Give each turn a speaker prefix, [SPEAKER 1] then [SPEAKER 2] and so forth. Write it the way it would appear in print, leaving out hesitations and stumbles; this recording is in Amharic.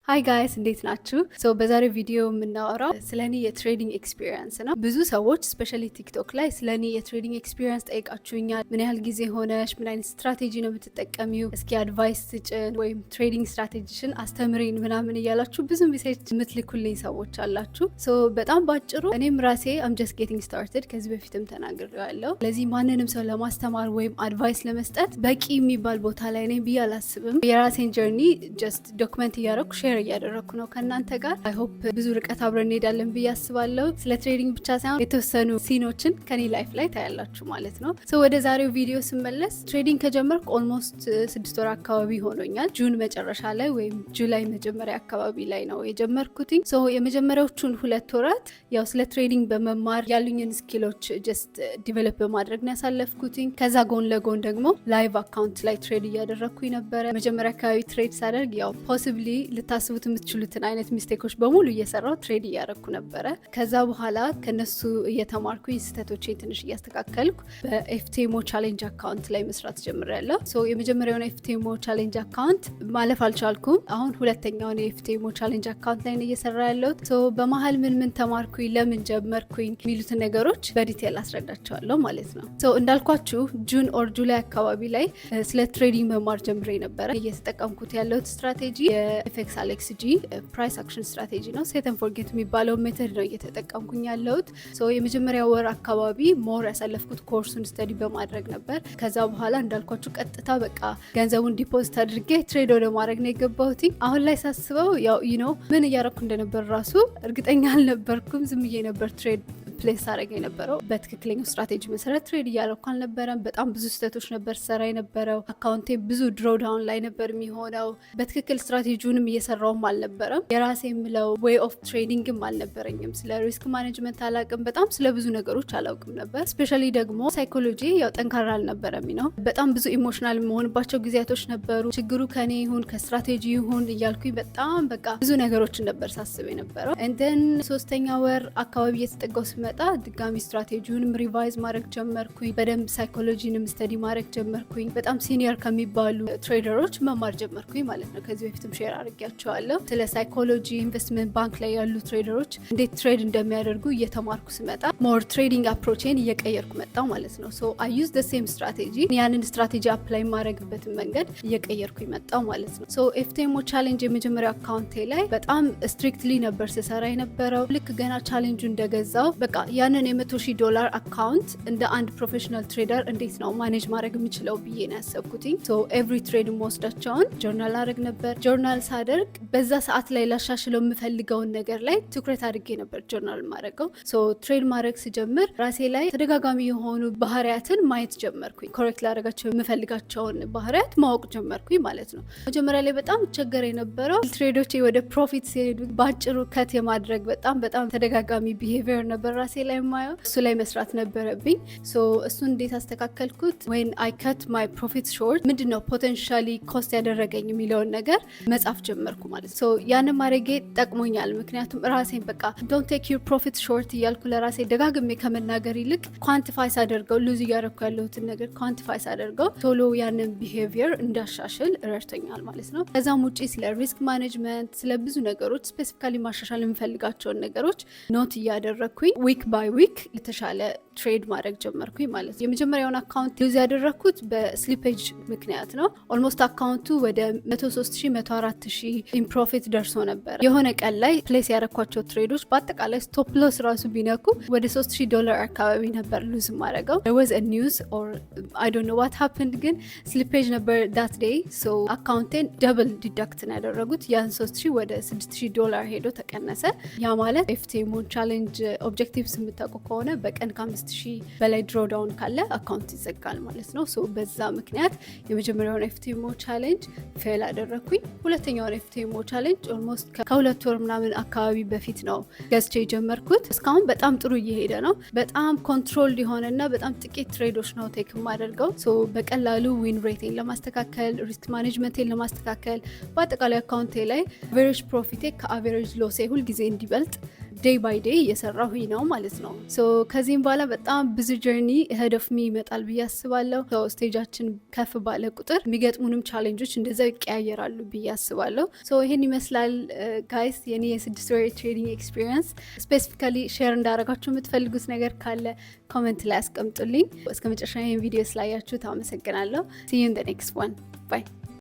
[SPEAKER 1] Hi guys፣ እንዴት ናችሁ? So በዛሬው ቪዲዮ የምናወራው ስለ እኔ የ trading experience ነው። ብዙ ሰዎች especially TikTok ላይ ስለ እኔ የ trading experience ጠይቃችሁኛል። ምን ያህል ጊዜ ሆነሽ? ምን አይነት ስትራቴጂ ነው የምትጠቀሚው? እስኪ advice ስጭን ወይም trading strategy ሽን አስተምሪን ምናምን እያላችሁ ብዙ message የምትልኩልኝ ሰዎች አላችሁ። So በጣም ባጭሩ እኔም ራሴ I'm just getting started፣ ከዚህ በፊትም ተናግሬዋለሁ። ስለዚህ ማንንም ሰው ለማስተማር ወይም advice ለመስጠት በቂ የሚባል ቦታ ላይ ነኝ ብዬ አላስብም። የራሴን journey just document እያደረኩ share እያደረግኩ ነው ከእናንተ ጋር። I hope ብዙ ርቀት አብረን እንሄዳለን ብዬ አስባለሁ። ስለ trading ብቻ ሳይሆን የተወሰኑ scene ኦችን ከኔ life ላይ ታያላችሁ ማለት ነው። So ወደ ዛሬው ቪዲዮ ስመለስ trading ከጀመርኩ almost 6 ወር አካባቢ ሆኖኛል። June መጨረሻ ላይ ወይም July መጀመሪያ አካባቢ ላይ ነው የጀመርኩትኝ። So የመጀመሪያዎቹን 2 ወራት ያው ስለ trading በመማር ያሉኝን skill ኦች just develop በማድረግ ነው ያሳለፍኩትኝ። ከዛ ጎን ለጎን ደግሞ live account ላይ trade እያደረግኩኝ ነበረ። መጀመሪያ አካባቢ trade ሳደርግ ያው possibly ልታስቡት የምትችሉትን አይነት mistake ኦች በሙሉ እየሰራው trade እያደረግኩ ነበረ። ከዛ በኋላ ከነሱ እየተማርኩኝ ስህተቶቼን ትንሽ እያስተካከልኩ በ FTMO challenge account ላይ መስራት ጀምሬያለሁ። So የመጀመሪያውን FTMO challenge account ማለፍ አልቻልኩም። አሁን ሁለተኛውን የ FTMO challenge account ላይ ነው እየሰራ ያለሁት። So በመሀል ምን ምን ተማርኩኝ፣ ለምን ጀመርኩኝ የሚሉትን ነገሮች በ detail አስረዳችኋለሁ ማለት ነው። So እንዳልኳችሁ June or July አካባቢ ላይ ስለ trading መማር ጀምሬ ነበረ። እየተጠቀምኩት ያለሁት ስትራቴጂ የ FX Alex G price action strategy ነው። Set and forget የሚባለው method ነው እየተጠቀምኩኝ ያለሁት። So የመጀመሪያ ወር አካባቢ more ያሳለፍኩት course ኡን study በማድረግ ነበር። ከዛ በኋላ እንዳልኳችሁ ቀጥታ በቃ ገንዘቡን deposit አድርጌ trade ወደ ማድረግ ነው የገባሁት። አሁን ላይ ሳስበው ያው ምን እያረኩ እንደነበር ራሱ እርግጠኛ አልነበርኩም። ዝም ብዬ ነበር trade place አደረገ የነበረው። በትክክለኛው ስትራቴጂ መሰረት trade እያደረኩ አልነበረም። በጣም ብዙ ስህተቶች ነበር ሰራ የነበረው። Account ኤ ብዙ drawdown ላይ ነበር የሚሆነው። በትክክል ስትራቴጂውንም እየሰራውም አልነበረም። የራሴ የምለው way of trading ም አልነበረኝም። ስለ risk management አላውቅም። በጣም ስለ ብዙ ነገሮች አላውቅም ነበር። Especially ደግሞ psychology ያው ጠንካራ አልነበረም። በጣም ብዙ emotional የምሆንባቸው ጊዜያቶች ነበሩ። ችግሩ ከኔ ይሁን ከስትራቴጂ ይሁን እያልኩኝ በጣም በቃ ብዙ ነገሮችን ነበር ሳስብ የነበረው። And then ሶስተኛ ወር አካባቢ እየተጠጋው ስመጣ ድጋሚ strategy ውንም revise ማድረግ ጀመርኩኝ። በደንብ psychology ንም study ማድረግ ጀመርኩኝ። በጣም senior ከሚባሉ trader ኦች መማር ጀመርኩኝ ማለት ነው። ከዚህ በፊትም share አድርጌያቸዋለሁ። ስለ psychology፣ investment bank ላይ ያሉ trader ኦች እንዴት trade እንደሚያደርጉ እየተማርኩ ስመጣ more trading approach ኤን እየቀየርኩ መጣው ማለት ነው። So I use the same strategy፣ ያንን strategy apply የማደርግበትን መንገድ እየቀየርኩ መጣው ማለት ነው። So FTMO challenge የመጀመሪያው account ኤ ላይ በጣም strictly ነበር ስሰራ የነበረው። ልክ ገና ቻሌንጁ እንደገዛው በቃ ያንን የ100,000 ዶላር account እንደ አንድ professional trader እንዴት ነው manage ማድረግ የምችለው ብዬ ነው ያሰብኩትኝ። So every trade የምወስዳቸውን ጆርናል አደርግ ነበር። ጆርናል ሳደርግ በዛ ሰዓት ላይ ላሻሽለው የምፈልገውን ነገር ላይ ትኩረት አድርጌ ነበር ጆርናል ማድረገው። So trade ማድረግ ስጀምር ራሴ ላይ ተደጋጋሚ የሆኑ ባህሪያትን ማየት ጀመርኩኝ። Correct ላደርጋቸው የምፈልጋቸውን ባህሪያት ማወቅ ጀመርኩኝ ማለት ነው። መጀመሪያ ላይ በጣም ቸገር የነበረው trade ኦቼ ወደ profit ሲሄዱ በአጭሩ cut የማድረግ በጣም በጣም ተደጋጋሚ behavior ነበር ራሴ ላይ የማየው። እሱ ላይ መስራት ነበረብኝ። So እሱን እንዴት አስተካከልኩት? When I cut my profit short ምንድን ነው potentially cost ያደረገኝ የሚለውን ነገር መጻፍ ጀመርኩ ማለት ነው። ያንን ማድረጌ ጠቅሞኛል። ምክንያቱም ራሴን በቃ "Don't take your profit short" እያልኩ ለራሴ ደጋግሜ ከመናገር ይልቅ quantify ሳደርገው፣ lose እያደረኩ ያለሁትን ነገር quantify ሳደርገው ቶሎ ያንን behavior እንዳሻሽል ረድቶኛል ማለት ነው። ከዛም ውጪ ስለ risk management፣ ስለ ብዙ ነገሮች specifically ማሻሻል የምፈልጋቸውን ነገሮች note እያደረግኩኝ week by week የተሻለ trade ማድረግ ጀመርኩኝ ማለት ነው። የመጀመሪያውን account lose ያደረግኩት በ slippage ምክንያት ነው። Almost account ኡ ወደ 103 ሺ፣ 104 ሺ in profit ደርሶ ነበር። የሆነ ቀን ላይ place ያደረኳቸው trade ኦች በአጠቃላይ stop loss ራሱ ቢነኩ ወደ 3000 ዶላር አካባቢ ነበር lose ማድረገው። Was news or I don't know what happened፣ ግን slippage ነበር that day። So account ኤን double deduct ነው ያደረጉት። ያን 3000 ወደ 6000 ዶላር ሄዶ ተቀነሰ። ያ ማለት FTMO challenge objectives የምታውቁ ከሆነ በቀን ከ5000 በላይ drawdown ካለ account ይዘጋል ማለት ነው። So በዛ ምክንያት የመጀመሪያውን FTMO challenge fail አደረግኩኝ። ሁለተኛውን FTMO challenge almost ከ2 ወር ምናምን አካባቢ በፊት ነው ገዝቼ የጀመርኩት። እስካሁን በጣም ጥሩ እየሄደ ነው። በጣም controlled የሆነና በጣም ጥቂት trade ኦች ነው take የማደርገው። So በቀላሉ win rate ኤን ለማስተካከል፣ risk management ኤን ለማስተካከል፣ በአጠቃላይ account ኤ ላይ average profit ኤ ከ average loss ኤ ሁልጊዜ እንዲበልጥ Day by day እየሰራሁኝ ነው ማለት ነው። So ከዚህም በኋላ በጣም ብዙ journey ahead of me ይመጣል ብዬ አስባለሁ። Stage ኣችን ከፍ ባለ ቁጥር የሚገጥሙንም challenge ኦች እንደዛው ይቀያየራሉ ብዬ አስባለሁ። So ይህን ይመስላል guys የኔ የ6 ወር trading experience። Specifically share እንዳረጋችሁ የምትፈልጉት ነገር ካለ comment ላይ አስቀምጡልኝ። እስከ መጨረሻ ይህን ቪዲዮ ስላያችሁት አመሰግናለሁ። See you in the next one. Bye.